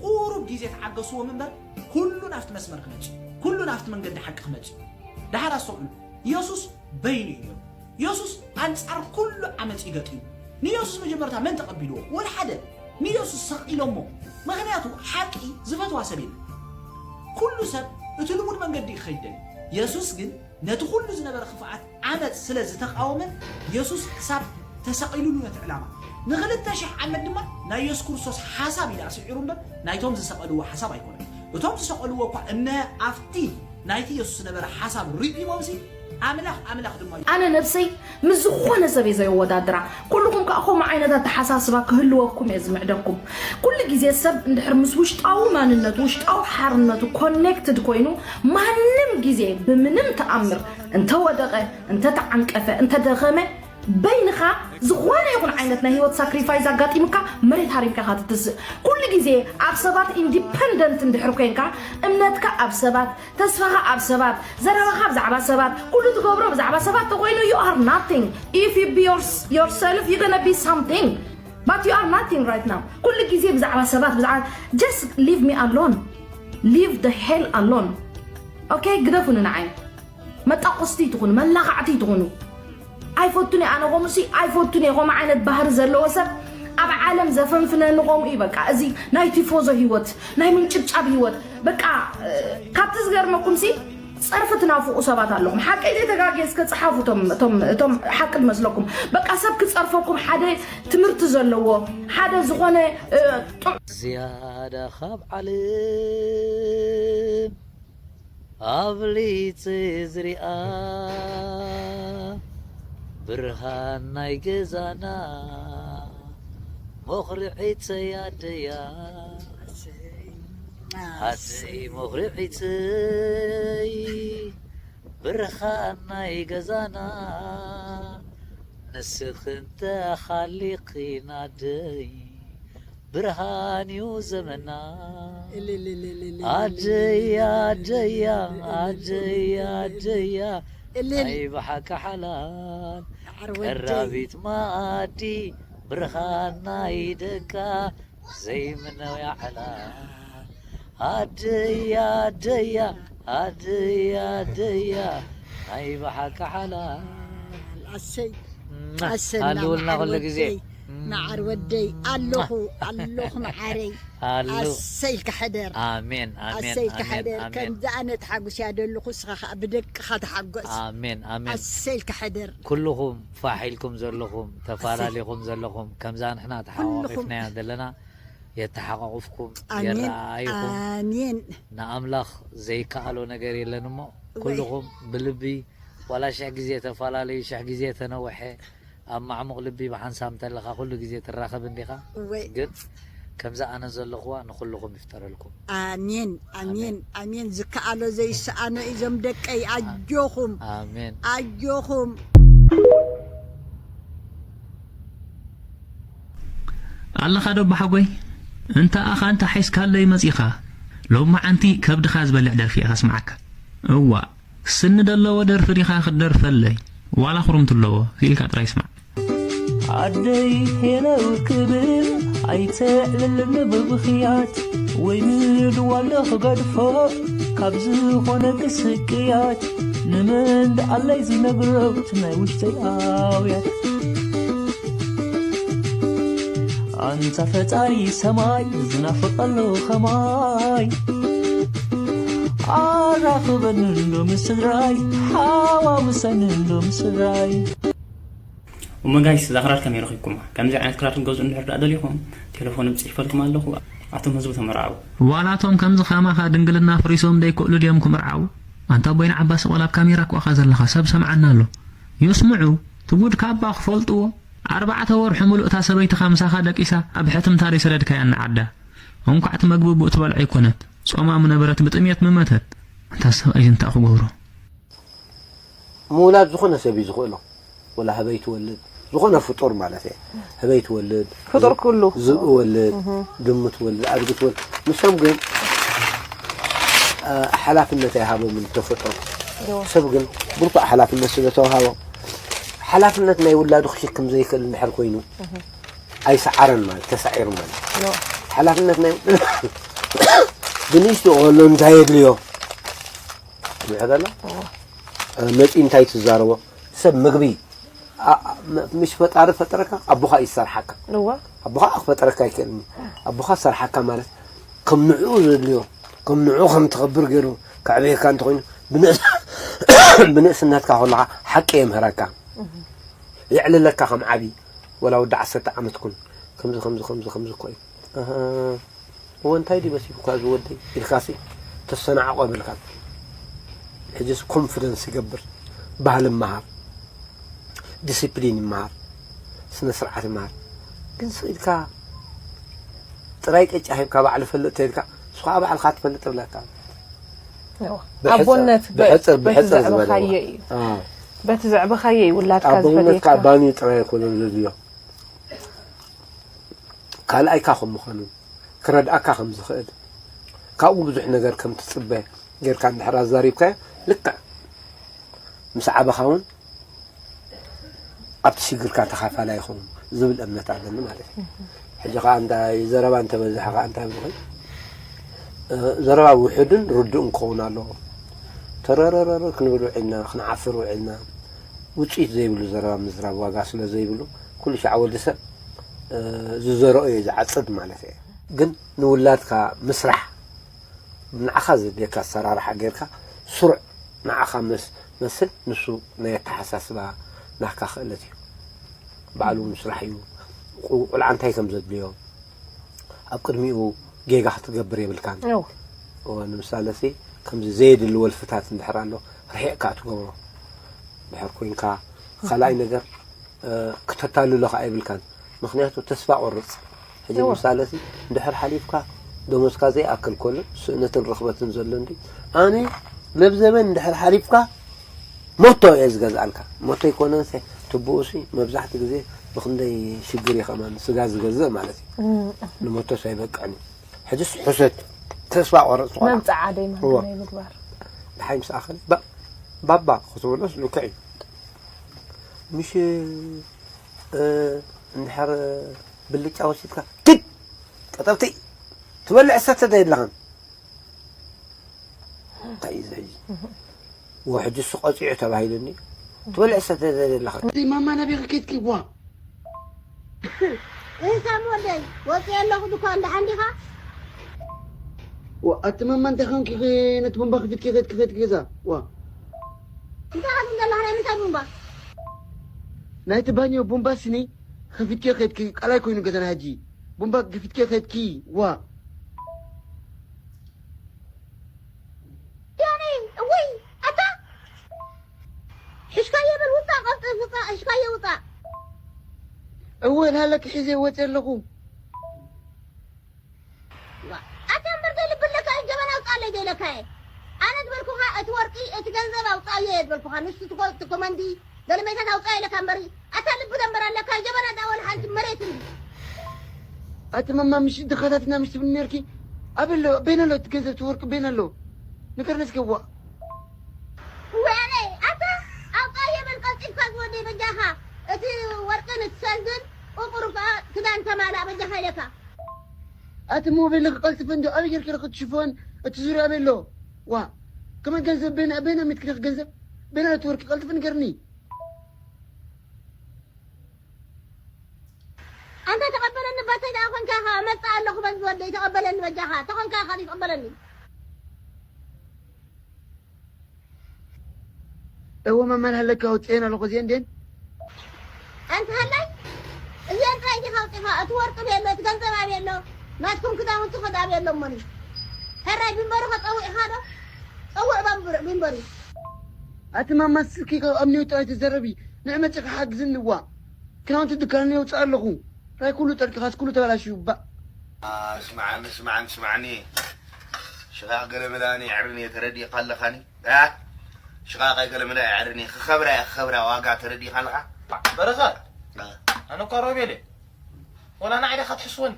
ቁሩብ ግዜ ተዓገስዎም እምበር ኩሉ ናብቲ መስመር ክመፅእ እዩ። ኩሉ ናብቲ መንገዲ ሓቂ ክመፅእ እዩ። ደሓር ኣስተውዕሉ። የሱስ በይኑ እዩ ነይሩ። የሱስ ኣንጻር ኩሉ ዓመጽ እዩ ገጢሙ። ንየሱስ መጀመርታ መን ተቐቢልዎ? ወላ ሓደ። ንየሱስ ሰቒሎሞ። ምኽንያቱ ሓቂ ዝፈትዋ ሰብ የለን። ኩሉ ሰብ እቲ ልሙድ መንገዲ እዩ ክኸይድ ደልዩ። የሱስ ግን ነቲ ኩሉ ዝነበረ ክፍኣት ዓመጽ ስለ ዝተቓወመ የሱስ ክሳብ ተሰቒሉሉ ነቲ ዕላማ ንኽልተ ሽሕ ዓመት ድማ ናይ የሱስ ክርስቶስ ሓሳብ እዩ ደኣ ስዒሩ እምበር ናይቶም ዝሰቐልዎ ሓሳብ ኣይኮነን። እቶም ዝሰቐልዎ እኳ እነ ኣብቲ ናይቲ የሱስ ዝነበረ ሓሳብ ርኢሞምሲ ኣምላኽ ኣምላኽ ድማ እዩ። ኣነ ነብሰይ ምስ ዝኾነ ሰብ እየ ዘየወዳድራ። ኩልኹም ከኣ ከምኡ ዓይነት ኣተሓሳስባ ክህልወኩም እየ ዝምዕደኩም። ኩሉ ግዜ ሰብ እንድሕር ምስ ውሽጣዊ ማንነቱ፣ ውሽጣዊ ሓርነቱ ኮኔክትድ ኮይኑ ማንም ግዜ ብምንም ተኣምር እንተወደቐ፣ እንተተዓንቀፈ፣ እንተደኸመ በይንኻ ዝኾነ ይኹን ዓይነት ናይ ህይወት ሳክሪፋይስ ኣጋጢምካ መሬት ሃሪምካ ኢኻ ትትስእ። ኩሉ ግዜ ኣብ ሰባት ኢንዲፐንደንት እንድሕር ኮይንካ እምነትካ ኣብ ሰባት፣ ተስፋኻ ኣብ ሰባት፣ ዘረባኻ ብዛዕባ ሰባት፣ ኩሉ ትገብሮ ብዛዕባ ሰባት ተኮይኑ you are nothing. If you be your, yourself you gonna be something. But you are nothing right now. ኩሉ ግዜ ብዛዕባ ሰባት ብዛዕባ just leave me alone. Leave the hell alone. Okay ግደፉኒ ንዓይ። መጣቆስቲ ትኹኑ መላኻዕቲ ትኹኑ ኣይፈቱን እየ ኣነ። ከምኡሲ ኣይፈቱን እየ። ከምኡ ዓይነት ባህሪ ዘለዎ ሰብ ኣብ ዓለም ዘፈንፍነኒ ከምኡ እዩ። በቃ እዚ ናይ ቲፎዞ ህይወት ናይ ምንጭብጫብ ህይወት በቃ። ካብቲ ዝገርመኩም ሲ ጸርፊ ትናፍቑ ሰባት ኣለኹም። ሓቀይ ዘይተጋግየ እስከ ጸሓፉ እቶም ሓቂ ዝመስለኩም። በቃ ሰብ ክጸርፈኩም ሓደ ትምህርቲ ዘለዎ ሓደ ዝኾነ ጥዑ ዝያዳ ካብ ዓለም ኣብሊፀ ዝሪኣ ብርሃን ናይ ገዛና መኹርዒተይ ኣደያ ኣደይ መኹርዒተይ ብርሃን ናይ ገዛና ንስኽን ተኻሊኺን ኣደይ ብርሃን እዩ ዘመና ኣደያ ኣደያ ኣደያ ኣደያ ናይ ብሓቂ ሓላል ቀራቢት መኣዲ ብርሃን ናይ ደቃ ዘይምነው ያዕላ ኣደያ ኣደያ ኣደያ ኣደያ ናይ ብሓቂ ሓላል ኣሰይ ኣሰና ሃልውልና ኩሉ ግዜ መዓር ወደይ ኣለኹ ኣለኹ መዓረይ ኣሉ ኣሰይ ኢልካ ሕደር ኣሜን ኣሜን ኣሰይ ኢልካ ኣሜን ሕደር ኣሜን ከምዚ ኣነ ተሓጉስ እያ ደለኹ እስኻ ከዓ ብደቅኻ ተሓጎስ ኣሜን ኣሜን ኣሰይ ኢልካ ሕደር ኩልኹም ፋሕ ኢልኩም ዘለኹም ተፈላለኹም ዘለኹም ከምዛ ንሕና ተሓቋቒፍናያ ዘለና የተሓቋቑፍኩም ኣሜን የረኣይኹም ኣሜን ንኣምላኽ ዘይከኣሎ ነገር የለን እሞ ኩልኹም ብልቢ ዋላ ሽሕ ግዜ ተፈላለዩ ሽሕ ግዜ ተነውሐ ኣብ ማዕሙቕ ልቢ ብሓንሳብ እንተለኻ ኩሉ ግዜ ትራኸብ እንዲኻ እወይ ግን ከምዛ ኣነ ዘለኹዋ ንኹልኹም ይፍጠረልኩም ኣሜን ኣሜን ኣሜን ዝከኣሎ ዘይሰኣኖ እዞም ደቀይ ኣጆኹም ኣሜን ኣጆኹም ኣለኻ ዶ ኣቦሓጎይ እንተ ኣኻ እንተ ሓይስካለይ መጺኻ ሎማዓንቲ ከብድኻ ዝበልዕ ደርፊ እየ ከስምዓካ እዋ ስኒ ደለዎ ደርፊ ዲኻ ክትደርፈለይ ዋላ ኹሩምቲ ኣለዎ ኢልካ ጥራይ ስማዕ ኣደይ ሄለው ክብል ኣይተዕልልኒ ብብኽያት ወይ ንድዋለ ክገድፎ ካብ ዝኾነ ክስቅያት ንመን ደኣለይ ዝነግሮ እቲ ናይ ውሽጠይ ኣውያት ኣንታ ፈጣሪ ሰማይ ዝናፍቐሉ ኸማይ ኣራኽበኒ እንዶ ምስ ስድራይ ሓዋውሰኒ እንዶ ምስ ስድራይ። እሞ ጋይስ፣ እዛ ክራር ከመይ ረኺብኩማ? ከምዚ ዓይነት ክራር ክትገዝኡ እንድሕር ደኣ ደሊኹም፣ ቴሌፎን እጽሕፈልኩም ኣለኹ። ኣቱም ህዝቢ ተመርዓዉ። ዋላቶም ከምዚ ከማኻ ድንግልና ኣፍሪሶም ደይክእሉ ድዮም ክምርዓዉ? ኣንታ ኣቦይና ዓባሲ ቆል ኣብ ካሜራ እኮ ኢኻ ዘለኻ፣ ሰብ ሰምዓና ኣሎ። ይስምዑ፣ እቲ ጉድካ እባ ክፈልጥዎ። ኣርባዕተ ወርሒ ሙሉእ እታ ሰበይትኻ ምሳኻ ደቂሳ ኣብ ሕትምታ ደይሰደድካያ ንዓዳ። እንኳዕ እቲ መግቢ ብኡ ትበልዖ ኣይኮነት፣ ጾማ ምነበረት ብጥምየት ምመተት። ኣንታ ሰብኣይ እንታይ ክገብሮ? ምውላድ ዝኾነ ሰብ እዩ ዝኽእሎ። ወላ ህበይ ትወልድ፣ ዝኾነ ፍጡር ማለት እየ። ህበይ ትወልድ፣ ፍጡር ኩሉ። ዝብኢ ወልድ፣ ድሙ ትወልድ፣ ኣድጊ ትወልድ። ንሶም ግን እ፣ ሓላፍነት ኣይሃቦምን ተፈጥሮ። ሰብ ግን ብርቱዕ ሓላፍነት ስለ ተዋሃቦ፣ ሓላፍነት ናይ ውላዱ ክሽክም ዘይክእል እንድሕር ኮይኑ ኣይሰዓረን ማለት፣ ተሳዒሩ ማለት። ሓላፍነት ናይ ብንእሽቱ ከሎ እንታይ የድልዮ? ምሕደላ መፂ እንታይ ትዛረቦ? ሰብ ምግቢ ኣ- ም- ምሽ ፈጣሪ ፈጠረካ ኣቦኻ እዩ ዝሰርሓካ። እዋ ኣቦኻ ክፈጠረካ ኣይክእልን እዩ። ኣቦኻ ዝሰርሓካ ማለት ከም ንዕኡ ዘድልዮ፣ ከም ንዕኡ ከም ትኸብር ገይሩ ከዕብየካ እንተኾይኑ ብንእስ- ብንእስነትካ ከለኻ ሓቂ የምህረካ፣ የዕልለካ ከም ዓቢ። ወላ ወዲ ዓሰርተ ዓመት ኩን ከምዚ ከምዚ ከምዚ ከምዚ እኮ እዩ። ኣሃ፣ እወ እንታይ ድዩ መሲልካ እዚ ወደይ ኢልካሲ ተሰናዕቆ የብልካን። ሕጅስ ኮንፊደንስ ይገብር፣ ባህሊ ይመሃር፣ ዲሲፕሊን ይመሃር፣ ስነ ስርዓት ይመሃር። ግን ስቕ ኢልካ ጥራይ ቅጫ ሂብካ ባዕሉ ፈልጥ ተይልካ ንሱ ከዓ ባዕልካ ትፈልጥ እብለካ። ኣቦነት ብሕፅር ብሕፅር ዝበለ ዘዕበኻዮ እዩ። በቲ ዘዕበኻዮ እዩ ውላድካ ኣቦነት ከዓ ዝፈለየካ። ባኒ ጥራይ ኣይኮነን ዘድልዮ። ካልኣይካ ከም ምዃኑ ክረድኣካ ከም ዝኽእል ካብኡ ብዙሕ ነገር ከም ትፅበ ጌርካ እንድሕር ኣዛሪብካዮ ልክዕ ምስ ዓበኻ እውን ኣብቲ ሽግርካ ተኻፋላይ ይኸውን ዝብል እምነት ኣለኒ ማለት እዩ። ሕጂ ከዓ እንታይ ዘረባ እንተበዝሐ ከዓ እንታይ ብዝኾን ዘረባ ውሑድን ርዱእን ክኸውን ኣለዎ። ተረረረረ ክንብል ውዒልና ክንዓፍር ውዒልና ውፅኢት ዘይብሉ ዘረባ ምዝራብ ዋጋ ስለ ዘይብሉ ኩሉ ሻዕ ወዲ ሰብ ዝዘረኦ እዩ ዝዓፅድ ማለት እየ። ግን ንውላድካ ምስራሕ ንዓኻ ዘድልየካ ኣሰራርሓ ጌርካ ስሩዕ ንዓኻ መስል ንሱ ናይ ኣተሓሳስባ ናካ ክእለት እዩ። ባዕሉ ምስራሕ እዩ። ቆልዓ እንታይ ከም ዘድልዮ ኣብ ቅድሚኡ ጌጋ ክትገብር የብልካን። ንምሳለ ሲ ከምዚ ዘየድሊ ወልፍታት እንድሕር ኣሎ ርሒቕካ ትገብሮ ድሕር ኮይንካ ካልኣይ ነገር ክተታልሎ ከዓ የብልካን። ምክንያቱ ተስፋ ቆርፅ። ሕጂ ምሳለ ሲ እንድሕር ሓሊፍካ ደሞዝካ ዘይኣክል ከሎ ስእነትን ርኽበትን ዘሎ እንዲ ኣነ ለብዘበን እንድሕር ሓሊፍካ ሞቶ እየ ዝገዝኣልካ። ሞቶ ኣይኮነን ሲ ትብኡ ሲ መብዛሕቲ ግዜ ብክንደይ ሽግር እዩ ከማን ስጋ ዝገዝእ ማለት እዩ። ንሞቶ ሲ ኣይበቅዕን እዩ። ሕጅስ ሕሰት ተስፋ ቆረፅኩ። መብፅዓ ደይ ማንካ ናይ ምግባር። ድሓይ ምስ ኣኸለ ባ- ባባ ክትብሎስ ልክዕ እዩ። ምሽ እ፣ እንድሕር ብልጫ ወሲድካ ክድ ቀጠብቲ ትበልዕ ሰተ ዶ የለኻን? እንታይ እዩ እዚ ሕጂ? ወሕጂ እሱ ቀፂዑ ተባሂሉኒ ትበልዕ ሰተ ዶ የለኻን? እቲ ማማ ናበይ ከይድኪ ዋ እህ ሳሚ ወደይ ወፂአ ኣለኹ ድኳን ደሓን ዲኻ? ዋ ኣቲ ማማ እንታይ ኮንኪ ነቲ ቡምባ ከፊትኪ ከይድኪ ከይድኪ ገዛ ዋ እንታይ ኻትም ዘለኻ ናይ ምንታይ ቡምባ? ናይቲ ባኞ ቡምባ ስኒ ከፊትኪ ከይድኪ ቃላይ ኮይኑ ገዛና ሕጂ ቡምባ ከፊትኪ ከይድኪ ዋ ዮኒ እውይ ኣታ ሒሽካዮ በል ውፃእ ቀልጥፍ ውፃእ ሒሽካዮ ውፃእ እወ ናለኪ ሒዘ ወፂ ኣለኹ ኣታ እምበር ዘይልብለካ እዩ ጀበና ውፃለይ ዘይለካየ ኣነ ዝበልኩኻ እቲ ወርቂ እቲ ገንዘብ ኣውፃእዮ እየ ዝበልኩኻ ንሱ እቲ ኮመንዲ ገለመይታት ኣውፃእ ኢለካ እምበሪ ኣታ ልቢ ደንበር ኣለካ ጀበና ዳወል ሓንቲ መሬት እንዲ ኣቲ ማማ ምሽ ድኻታትና ምሽ ትብል ነርኪ ኣበሎ ቤን ኣሎ እቲ ገንዘብ እቲ ወርቂ ቤን ኣሎ ንገርኒ እስኪ ዋ ወያነ ኣታ ኣውፃእዮ በል ቀልጢፍካ ዝወደይ በጃኻ እቲ ወርቅን እቲ ሰልድን ቁቁር ከዓ ክዳን ተማላእ በጃኻ ኢለካ ኣቲ ሞባይል ክቀልጥፍ እንዲ ኣበይ ጌርኪ ረኽት ሽፎን እቲ ዙርያ ቤሎ ዋ ከመይ ገንዘብ ቤና ቤና ሚትክልክ ገንዘብ ቤና እቲ ወርቂ ቀልጥፍ ንገርኒ ኣንታ ተቐበለኒ እባ ኣተይ ደኣ ኮንካ ኸዓ መጽእ ኣለኹ በዚ ወደይ ተቐበለኒ በጃኻ። ተኾንካ ኸዓ ተቐበለኒ። እወ መማን ሃለካ ኣውጽኤን ኣለኹ እዚኤን ድየን? ኣንቲ ሃላይ እዚኤን ጥራይ ዲኻ ኣውጺኻ? እቲ ወርቂ ቤሎ፣ እቲ ገንዘብ ኣበይ ኣሎ? ናትኩም ክዳውንቲ ኸ ኣበይ ኣሎ እሞኒ? ሕራይ ቢንበሪ ኸጸውዕኻ ዶ? ጸውዕ ባንብር-፣ ቢንበሪ። ኣቲ ማማ ስልኪ ካብ ኣብኒዮ ጥራይ ተዘረቢ። ንዕ መጺኻ ሓግዝኒ እዋ። ክዳውንቲ ድካን የውጽእ ኣለኹ። ጥራይ ኩሉ ጠርቂኻስ ኩሉ ተበላሽዩ ባእ። ስማዓኒ፣ ስማዓኒ፣ ስማዓኒ። ሽኻ ገለ መለ ኣነ የዕርኒ እየ ተረዲእካ ኣለኻኒ። ኣ? ሽኻ ከይ ገለ መለ የዕርኒ እየ። ክኸብራ እየ፣ ክኸብራ ዋጋ ተረዲእካ ኣለኻ። በረኸት፣ ኣ። ኣነ እኳ ሮቤል እየ። ወላ ንዓይ ዲኻ ትሕስወኒ?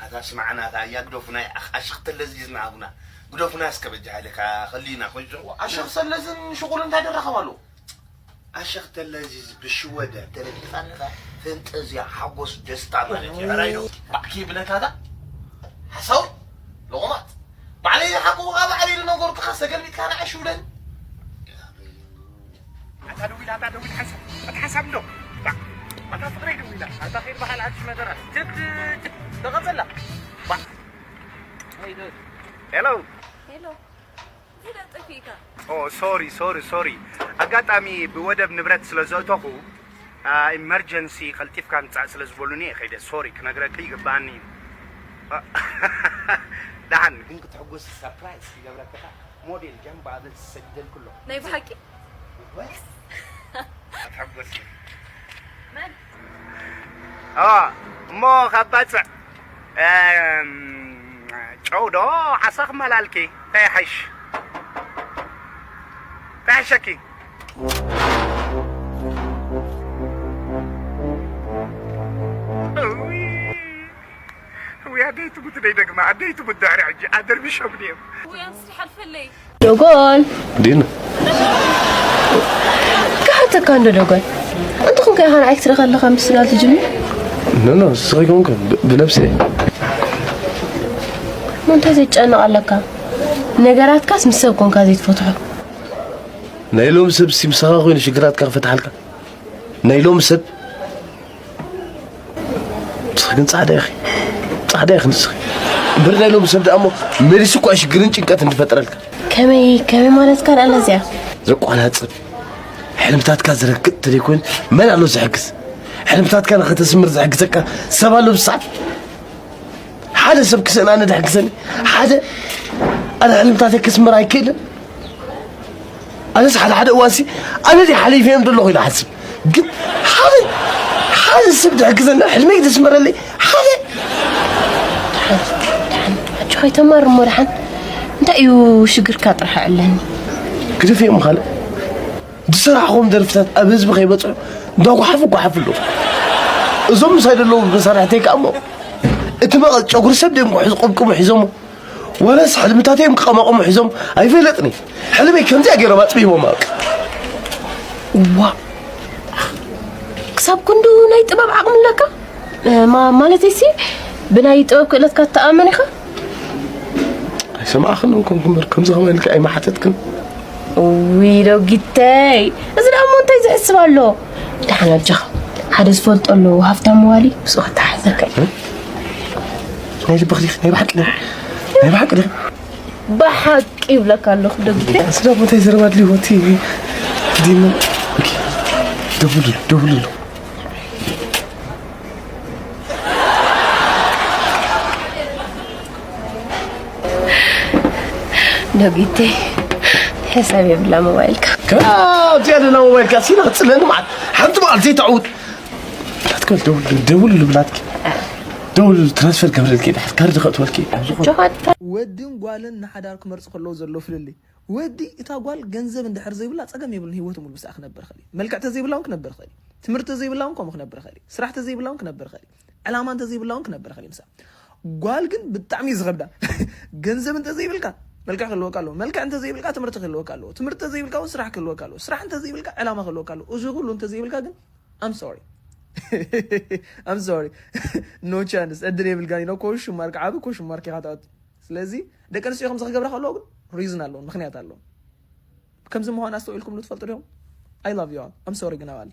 ኣታ ስማዕና፣ ኣታ እያ ግደፉና፣ ኣሽ-፣ ኣሽኽተለ ዝይዝና ኣቡና። ግደፉና እስከ በጃ ኢለካ፣ ኸሊና፣ ኮጆ። ኣሸኽ ሰለዝን ሽቑል እንታይ ደረኸብ ኣለዎ? ኣሸኽ ተለዚ ብሽወደ ተረዲእካ ኣለኻ? ፈንጠዝያ፣ ሓጎስ፣ ደስታ ማለት እዩ። ሕራይ ዶ? ባዕኪ ብለካታ? ሓሳዊ? ሎቑማት? ባዕለይ ዝሓቅኹ ኸዓ ባዕለይ ዝነገርኩኻ፣ ሰገልቢጥካ ንዓይ ሽውደኒ። ኣታ ደዊላ፣ ኣታ ደዊላ ሓንሳብ፣ ኣታ ሓንሳብ እንዶ። ባ-፣ ኣታ ፍቕረይ ደዊላ። ኣታ ኸይድ በሃል ሓድሽ መደረ። ትት፣ ትት፣ ተቐጸላ። ባ-፣ ሄሎ። ሄሎ። ዝለጥፍ ኢኻ። ኦ፣ ሶሪ፣ ሶሪ፣ ሶሪ። ኣጋጣሚ ብወደብ ንብረት ስለ ዘእተኹ፣ ኣ፣ ኢመርጀንሲ ቀልጢፍካ ምጻእ ስለ ዝበሉኒ እየ ከይደ። ሶሪ ክነግረኪ ይግብኣኒ እዩ። ኣ፣ ደሓን ግን ክትሕጎስ ሰርፕራይዝ ክገብረካ ሞዴል ጃምባ ኣበል ሰጊደልኩ ኣለኹ። ናይ ብሓቂ? ወስ? ኣትሓጎሲ። መን? ኣ፣ እሞ ካብ ባጽዕ፣ እም፣ ጨው ዶ ዓሳ ክመላልኪ? እንታይ ይሓይሽ? እንታይ ይሓሸኪ? እውይ። ወይ ኣደይ ትሙት ደይ ደግማ፣ ኣደይ ትሙት ድሕሪ ሕጂ ኣደርቢሾም ድዮም? ወይ ኣንስቲ ሓልፈለይ። ዶጎል። ዲን። ካሕተካ እንዶ ዶጎል። እንተ ኹንካ ኢኻ ንዓይ ክትርኢ ከለኻ ምስጋል ትጅምር? ኖ፣ ኖ፣ ንስኺ ኮንኩ ብ-፣ ብነብሰይ። ሞ እንታይ ዘጨንቕ ኣለካ? ነገራትካስ ምስ ሰብ ኮንካ ዘይትፈትሖ። ናይ ሎሚ ሰብ ሲ ምሳኻ ኮይኑ ሽግራትካ ክፈትሓልካ? ናይ ሎሚ ሰብ ንስኺ ግን ጻዕዳ ኢኺ። ጻዕዳ ኢኺ ንስኺ። እምበር ናይ ሎሚ ሰብ ደኣ እሞ መሊሱ እኳ ሽግርን ጭንቀትን ዝፈጥረልካ። ከመይ፣ ከመይ ማለትካ ደኣ ኣለዚኣ? ዘቋናጽብ፣ ሕልምታትካ ዘረግጥ ተደይኮይኑ መን ኣሎ ዝሕግዝ? ሕልምታትካ ንኸተስምር ዝሕግዘካ ሰብ ኣሎ ብሰዓት? ሓደ ሰብ ክስእን ኣነ ድሕግዘኒ? ሓደ ኣነ ሕልምታተይ ክስምር ኣይክእልን? ኣነስ ሓደ ሓደ እዋንሲ ኣነ ድየ ሓሊፈዮም ዘለኹ ኢለ እሓስብ። ግን ሓደ፣ ሓደ ሰብ ድሕግዘኒ፣ ሕልመይ ድስመረለይ፣ ሓደ። ደሓን፣ ደሓን፣ ኣጆኻ ኣይተማር እሞ ደሓን። እንታይ እዩ ሽግርካ ጥራሕ ኣዕለኒ። ግደፍዮም ካልእ። ዝሰራሕኹም ደርፍታት ኣብ ህዝቢ ከይበጽሑ እንዳጓሓፉ ጓሓፉ ኣለዉ። እዞም ምሳይ ዘለዉ መሳርሕተይ ከኣ እሞ እቲ መቐ-፣ ጨጉሪ ሰብ ድዮም ክሕዝ-፣ ቅብቅቡ ሒዞሞ። ወለስ ሕልምታተይ እዮም ክቐመቕሙ ሒዞም ኣይፈለጥኒ። ሕልመይ ከምዚኣ ገይሮም ኣጽቢቦማ በቃ። ዋ፣ ክሳብ ክንዱ ናይ ጥበብ ዓቕሚ ኣለካ? እ፣ ማ-፣ ማለተይሲ ብናይ ጥበብ ክእለትካ ትተኣመን ኢኻ? ኣይሰማዕኽን ኮንኩ እምበር ከምዚ ከማይ ኢልኪ ኣይመሓተትክን። እውይ ዶጊተይ፣ እዚ ደኣ እሞ እንታይ ዝሕስብ ኣሎ? ደሓን ኣጆኻ፣ ሓደ ዝፈልጦ ኣሎ ሃፍታም መዋሊ፣ ምስኡ ከተሓሕዘካ እዩ። እ? ናይ ልብኺ ዲኺ? ናይ ብሓቂ ዲኺ? ናይ ብሓቂ ዲኺ? ብሓቂ ይብለካ ኣለኹ ዶጊተይ። እዚ ደኣ እሞ እንታይ ዘረባ ኣድልይዎ እቲ ዲመን? ኦኬ፣ ደውልሉ፣ ደውልሉ። ዶጊተይ፣ ሕሳብ የብላ ሞባይልካ። ከ-፣ ኣብዚኣ ደላ ሞባይልካ ሲና ክጽለኒ መዓት ሓንቲ መዓልቲ ዘይተዕውት። ናትካ ደውል፣ ደውልሉ ብላትኪ። ደውልሉ፣ ትራንስፈር ገብረልኪ፣ ድሓር ካርድ ከእትወልኪ። ጆሃት። ወድን ጓልን ንሓዳር ክመርጹ ከለዉ ዘሎ ፍልልይ። ወዲ፣ እታ ጓል ገንዘብ እንድሕር ዘይብላ ጸገም የብሉን፣ ህይወቱ ሙሉ ብስኣ ክነብር ይኽእል እዩ። መልክዕ ተዘይብላ እውን ክነብር ይኽእል እዩ። ትምህርቲ ተዘይብላ እውን ከምኡ ክነብር ይኽእል እዩ። ስራሕ ተዘይብላ እውን ክነብር ይኽእል እዩ። ዕላማ እንተዘይብላ እውን ክነብር ይኽእል እዩ ምሳ። ጓል ግን ብጣዕሚ እዩ ዝኸብዳ። ገንዘብ እንተዘይብልካ መልክዕ ክህልወካ ኣለዎ። መልክዕ እንተዘይብልካ ትምህርቲ ክህልወካ ኣለዎ። ትምህርቲ እንተዘይብልካ እውን ስራሕ ክህልወካ ኣለዎ። ስራሕ እንተዘይብልካ ዕላማ ክህልወካ ኣለዎ። እዚ ኩሉ እንተዘይብልካ ግን I'm sorry. I'm sorry. No chance. ዕድል የብልካን ኢሎ ኮሽ ማርክ ዓቢ ኮሽ ማርክ ኢኻ ትኣቱ። ስለዚ ደቂ ኣንስትዮ ከምዚ ክገብራ ከለዎ ግን ሪዝን ኣለዎም፣ ምኽንያት ኣለዎም። ከምዚ ምዃኑ ኣስተውዒልኩምሉ ትፈልጡ ዲኹም? I love you all. I'm sorry ግን ኣባል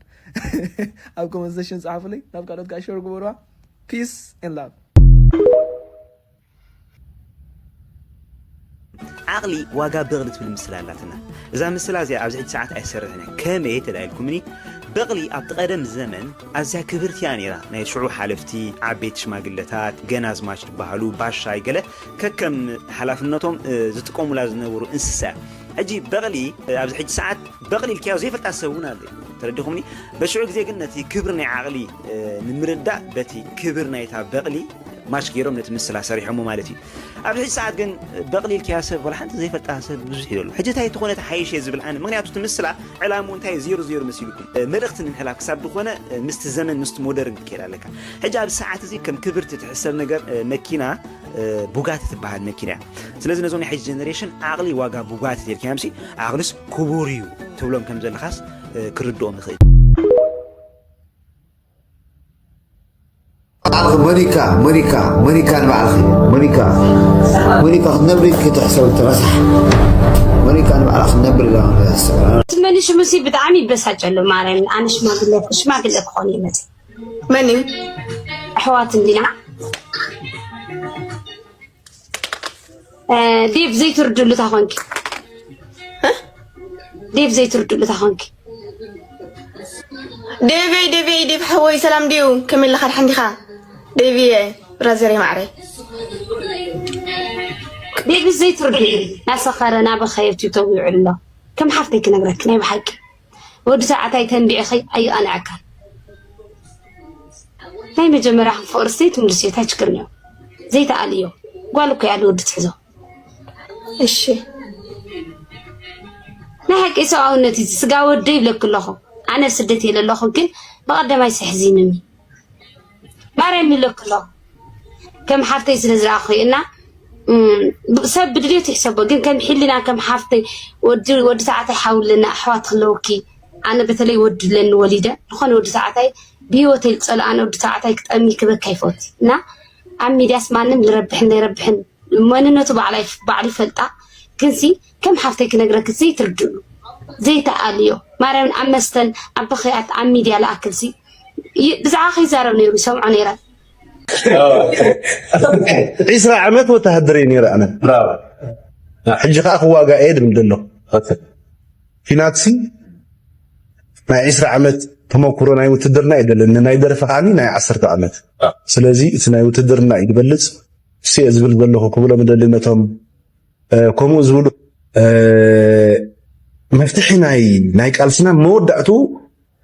ኣብ ኮመንት ሴክሽን ጸሓፉለይ፣ ናብ ካልኦት ከዓ ሸር ግበሩዋ። Peace and love. ዓቕሊ ዋጋ በቕሊ ትብል ምስላ ኣላትና። እዛ ምስላ እዚኣ ኣብዚ ሕጂ ሰዓት ኣይሰርሕን እያ። ከመይ ተዳኢልኩምኒ? በቕሊ ኣብቲ ቀደም ዘመን ኣዝያ ክብርቲ እያ ነይራ። ናይ ሽዑ ሓለፍቲ፣ ዓበይቲ ሽማግለታት፣ ገናዝማች ዝበሃሉ፣ ባሻይ ገለ ከከም ሓላፍነቶም ዝጥቀሙላ ዝነበሩ እንስሳ እያ። ሕጂ በቕሊ ኣብዚ ሕጂ ሰዓት በቕሊ ኢልካዮ ዘይፈልጣ ሰብ እውን ኣሎ። ተረዲኹምኒ? በሽዑ ግዜ ግን ነቲ ክብሪ ናይ ዓቕሊ ንምርዳእ በቲ ክብር ናይታ በቕሊ ማች ገይሮም ነቲ ምስላ ሰሪሖሞ ማለት እዩ። ኣብዚ ሕጂ ሰዓት ግን በቕሊ ኢልካያ ሰብ ወላ ሓንቲ ዘይፈልጣ ሰብ ብዙሕ እዩ ዘሎ። ሕጂ እንታይ ተኾነ ተሓይሽ እየ ዝብል ኣነ፣ ምክንያቱ እቲ ምስላ ዕላሙ እንታይ ዜሮ ዜሮ መሲልኩም መልእኽቲ ንምሕላፍ ክሳብ ዝኾነ ምስቲ ዘመን ምስቲ ሞደርን ክትከይድ ኣለካ። ሕጂ ኣብዚ ሰዓት እዚ ከም ክብርቲ ትሕሰብ ነገር መኪና ቡጋቲ ትበሃል መኪና እያ። ስለዚ ነዞም ናይ ሕጂ ጀነሬሽን ዓቕሊ ዋጋ ቡጋቲ ተልካዮምሲ ዓቕልስ ክቡር እዩ ትብሎም ከም ዘለኻስ ክርድኦም ይኽእል። ሞኒካ ሞኒካ ሞኒካ ንባዕልኺ ሞኒካ ሞኒካ ክትነብሪ ክትሕሰብ ትረሳሕ ሞኒካ ንባዕላ ክትነብር ኢላ ክትሕሰብ ትመኒ ሽሙሲ ብጣዕሚ ይበሳጨሉ ማርያም ኣነ ሽማግለ ሽማግለ ክኾን ይመጽ መን እዩ? ኣሕዋት እንዲና ዴቭ ዘይትርድሉ ታኾንኪ ዴቭ ዘይትርድሉ ታኾንኪ ዴቨይ ዴቨይ ዴቭ ሓወይ ሰላም ድዩ? ከመይ ኣለኻ ድሓን ዲኻ? ዴቪየ ብራዘር ማዕረይ ዴቪ ዘይትርድሉ ናሰኸረ ናበኸየ ቲቶ ይውዕል ኣሎ ከም ሓፍተይ ክነግረኪ ናይ ብሓቂ ወዲ ተባዕታይ ተንቢዕኺ ኣይቐንዐካን ናይ መጀመርያ ከም ፍቕሪ ስተይ ትምልስዮ ታይ ችግር እኒኦ ዘይተኣልዮ ጓል እኮ እያ ልወዲ ትሕዞ እሺ ናይ ሓቂ ሰብኣውነት እዩ ስጋ ወደ ይብለኪ ኣለኹ ኣነ ስደት የለ ኣለኹ ግን ብቐደማይ ስሕዚንኒ ማርያም ይብለኪ ኣለኹ ከም ሓፍተይ ስለ ዝረኣኹ እና ሰብ ብድልየቱ ይሕሰቦ ግን ከም ሕልና ከም ሓፍተይ ወዲ ወዲ ተባዕታይ ሓውለና ኣሕዋት ክለውኪ ኣነ በተለይ ወዲ ለኒ ወሊደ ዝኾነ ወዲ ተባዕታይ ብህይወተይ ዝፀልኣነ ወዲ ተባዕታይ ክጠሚ ክበካ ይፈት እና ኣብ ሚድያስ ማንም ዝረብሕን ዘይረብሕን መንነቱ ባዕላ ባዕሉ ይፈልጣ ግንሲ ከም ሓፍተይ ክነግረኪ ዘይትርድኡ ዘይተኣልዮ ማርያምን ኣብ መስተን ኣብ በኽያት ኣብ ሚድያ ለኣክልሲ ብዛዕባ ከይዛረብ ነይሩ ይሰምዖ ነይረ ዒስራ ዓመት ወተሃደር እየ ነይረ ኣነ ሕጂ ከዓ ክዋጋ እየ ድብል ዘሎ ፊናትሲ ናይ ዒስራ ዓመት ተመኩሮ ናይ ውትድርና እዩ ደለኒ ናይ ደርፊ ከዓኒ ናይ ዓሰርተ ዓመት ስለዚ እቲ ናይ ውትድርና እዩ ዝበልፅ እሱ እየ ዝብል ዘለኹ ክብሎም ደሊ ነቶም ከምኡ ዝብሉ መፍትሒ ናይ ናይ ቃልስና መወዳእቱ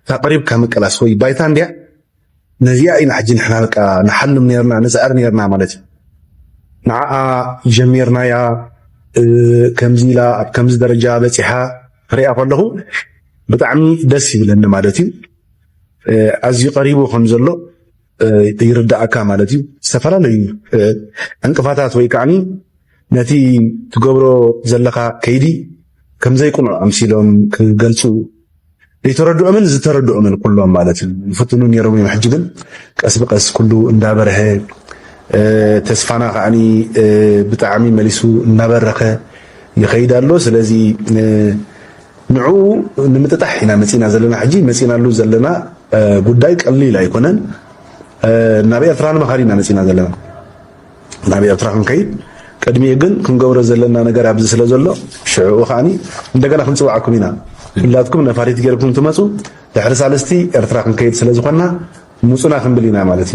እታ ቀሪብካ ምቅላስ ወይ ባይታ እንድያ ነዚኣ ኢና ሕጂ ንሕና በቃ ንሓልም ነርና ንፅዕር ነርና ማለት እዩ ንዓኣ ጀሚርናያ ከምዚ ኢላ ኣብ ከምዚ ደረጃ በፂሓ ክሪኣ ከለኹ ብጣዕሚ ደስ ይብለኒ ማለት እዩ ኣዝዩ ቀሪቡ ከም ዘሎ ይርዳእካ ማለት እዩ ዝተፈላለዩ ዕንቅፋታት ወይ ከዓኒ ነቲ ትገብሮ ዘለካ ከይዲ ከምዘይቁኑዕ ኣምሲሎም ክገልፁ ዘይተረድኦምን ዝተረድኦምን ኩሎም ማለት እዩ ይፍትኑ ነይሮም እዮም ሕጂ ግን ቀስ ብቀስ ኩሉ እንዳበርሀ ተስፋና ከዓኒ ብጣዕሚ መሊሱ እናበረኸ ይኸይድ ኣሎ ስለዚ ንዑ ንምጥጣሕ ኢና መፂና ዘለና ሕጂ መፂናሉ ዘለና ጉዳይ ቀሊል ኣይኮነን ናብ ኤርትራ ንምኻድ ኢና መፂና ዘለና ናብ ኤርትራ ክንከይድ ቅድሚኡ ግን ክንገብሮ ዘለና ነገር ኣብዚ ስለ ዘሎ ሽዕኡ ከዓኒ እንደገና ክንፅውዓኩም ኢና ኩላትኩም ነፋሪት ገይርኩም ትመፁ ድሕሪ ሳልስቲ ኤርትራ ክንከይድ ስለ ዝኾንና ምፁና ክንብል ኢና ማለት እዩ